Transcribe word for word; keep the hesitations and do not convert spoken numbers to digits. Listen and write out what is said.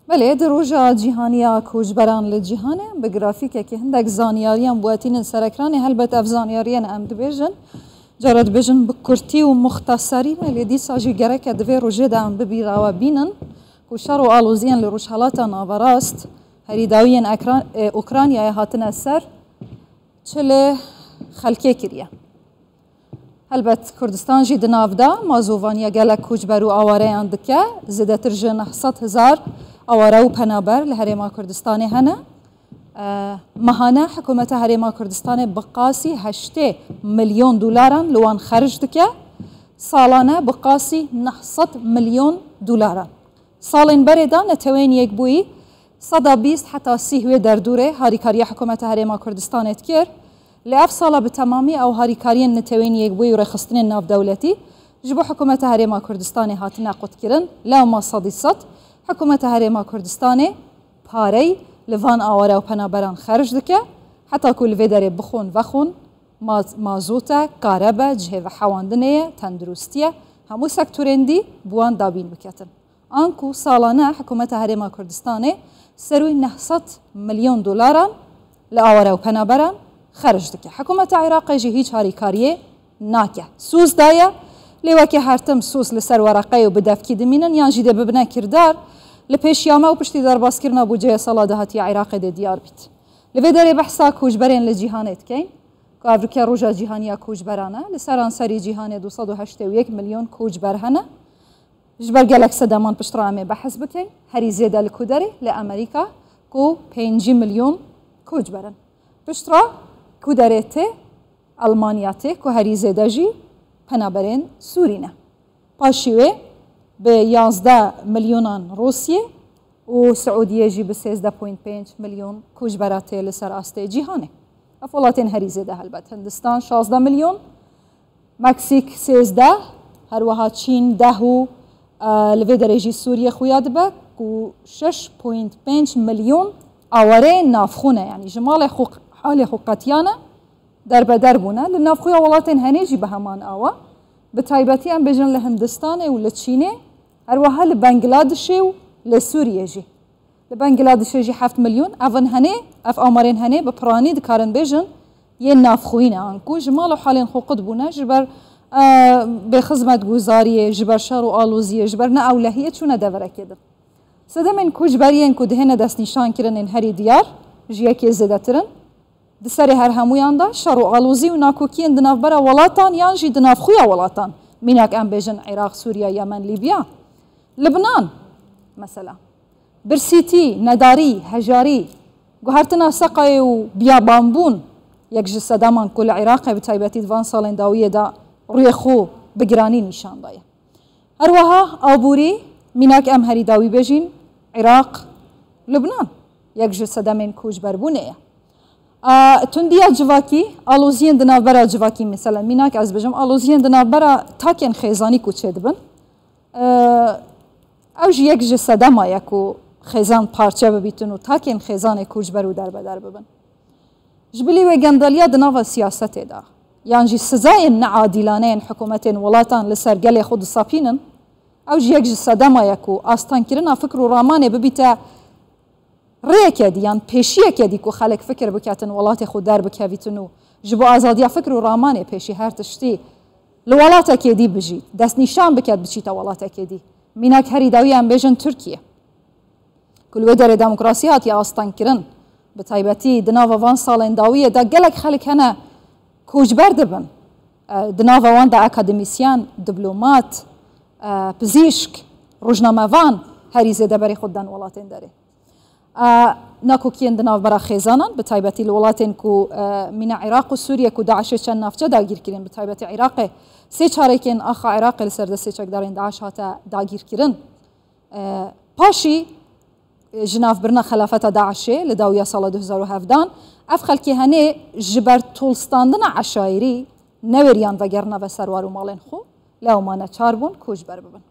Belê, di roja cîhanî ya koçberan li cîhanê, bi grafîkekî hindek zanyariyan bi we tînin ser ekranê. Helbet ev zanyariyên em dibêjin, cara dibêjin bi kurtî û muxteserî ne, lê dîsa jî gereke di vê rojê de em bi bîra we bînin ku şer û aloziyên li Rojhelata Naverast, herî dawiyên ekran, e, Ukraynayê hatine ser, çi li xelkê kiriye. Helbet Kurdistan jî di nav de mazovaniya gelek koçber û awareyan dike. Zêdetir ji neh sed hezar aware û penaber li Herêma Kurdistanê hene. E, mehane hikûmeta Herêma Kurdistanê bi qasî heştê milyon dolaran li wan xerc dike. Salane bi qasî neh sed milyon dolaran. Salên berê de Netewên Yekbûyî seda bîst heta sî wê derdorê harîkariya hikûmeta Herêma Kurdistanê dikir. Lê ev sala bi temamî ew harîkariyên Netewên Yekbûyî û rêxistinên navdewletî ji bo hikûmeta Herêma Kurdistanê hatine qutkirin. Lewma sedî sed hikûmeta Herêma Kurdistanê parey li van aware û penaberan xerc dike, heta ku li vê derê bixwin vexwin, ma-, mazot e, kareb e, cihê vehewandinê ye, tenduristî ye, hemû sektorên dî bi wan dabîn biketin. Anku salane hikûmeta Herêma Kurdistanê serûy neh sed milyon dolaran li aware û penaberan xerc dike. Hikûmeta Iraqê jî hîç harîkariyê nake. Soz daye, lê weke her tim soz li ser wereqeyê û bi devkî dimînin, yan jî dê bibine kirdar, li pêşiya me û piştî derbaskirina budceyê sala dahatiya Iraqê dê diyar bît. Li vê derê behsa koçberên li cîhanê dikeyn, ku ev rike roja cîhanî ya koçberan e, li seranserî cîhanê du sed û heştê û yek milyon koçber hene. Ji ber gelek sedeman piştre em ê behs bikin. Herî zêde li ku derê? Li Amerîka, ku pêncî milyon koçber in. Piştre ku derê tê? Elmanya tê, ku herî zêde jî penaberên Sûrî ne. Paşî wê bi yazdeh milyonan Rûsiyê û Siûdiyê jî bi sêzdeh point pênc milyon koçbera tê li ser astê cîhanê. Ev welatên herî zêde helbet. Hindistan şazdeh milyon, Meksîk sêzdeh, her wiha Çîn deh û, e, li vê derê jî Sûriye xuya dibe ku şeş point pênc milyon awareyên navxwe ne, yanî ji malê xwe, halê xwe qetiyane, derbeder bûne. Li navxuya welatên henê jî bi heman awa. Bi taybetî em bêjin li Hindistanê û li Çînê, her wiha li Bengladişê û li Sûriyê jî. Li Bengladişê jî heft milyon. Ev in henê, ev amarên henê bi piranî dikarin bêjin yên navxweyî ne, anku ji mal û halên xwe qut bûne, ji ber, e, bêxizmetguzariyê, ji ber şer û aloziyê, ji ber neewlehiyê çûne deverekê din. Sedemên koçberiyên ku dihêne destnîşankirinên herî diyar, ji yekê zêdetir in. Di serê her hemûyan de şer û alozî û nakokiyên di navbera welatan yan jî di navxuya welatan, mînak em bêjin Iraq, Sûriye, Yemen, Lîbya, Libnan, mesela. Birsîtî, nedarî, hejarî, guhertina seqayê û biyabanbûn, yek ji sedeman ku li Iraqê bi taybetî di van salên dawiyê de rûyê xwe bi giranî nîşan daye. Her wiha aborî, mînak em herî dawî bêjin, Iraq, Libnan, yek ji sedemên koçberbûnê ye. A, tundiya civakî, aloziyên di navbera civakî, mesela, mînak ez bêjim, aloziyên di navbera takên xêzanî ku çêdibin, e, ew jî yek ji sedema ye ku xêzan parçe bibîtin û takên xêzanê koçber û derbeder bibin. Ji bilî wê gendaliya di nava siyasetê de, yan jî sizayên neadîlane yên hikûmetên welatan li ser gelê xwe disapînin, ew jî yek ji sedema ye ku astankirina fikr û ramanê bibîte rêyeke dî yan pêşiyeke dî ku xelk fikir biketin welatê xwe derbikevîtin û ji bo azadiya fikr û ramanê pêşî her tiştî li welatekê dî bijît, destnîşan biket biçîte welatekê dî. Mînak herî dawî em bêjin Tirkiye. Ku li wê derê demokrasî hatiye astengkirin, bi taybetî di nava van salên dawiyê de gelek xelk hene koçber dibin. E, di nava wan de akademîsyen, diplomat, e, pizîşk, rojnamevan herî zêde berê xwe diden welatên derê. E, nakokiyên di navbera xêzanan, bi taybetî li welatên ku, e, mîna Iraq û Sûriye ku DAIŞê çend navçe dagîr kirin, bi taybetî Iraqê sê çarekên axa Iraqê li ser destê çekdarên DAIŞ hate dagîrkirin. E, paşî, e, ji nav birina xelafeta DAIŞê li dawiya sala du hezar û hevdan, ev xelkê henê ji ber tolstandina eşayirî newêriyan vegerina ve serwar û malên xwe, lewma neçar bûn koçber bibin.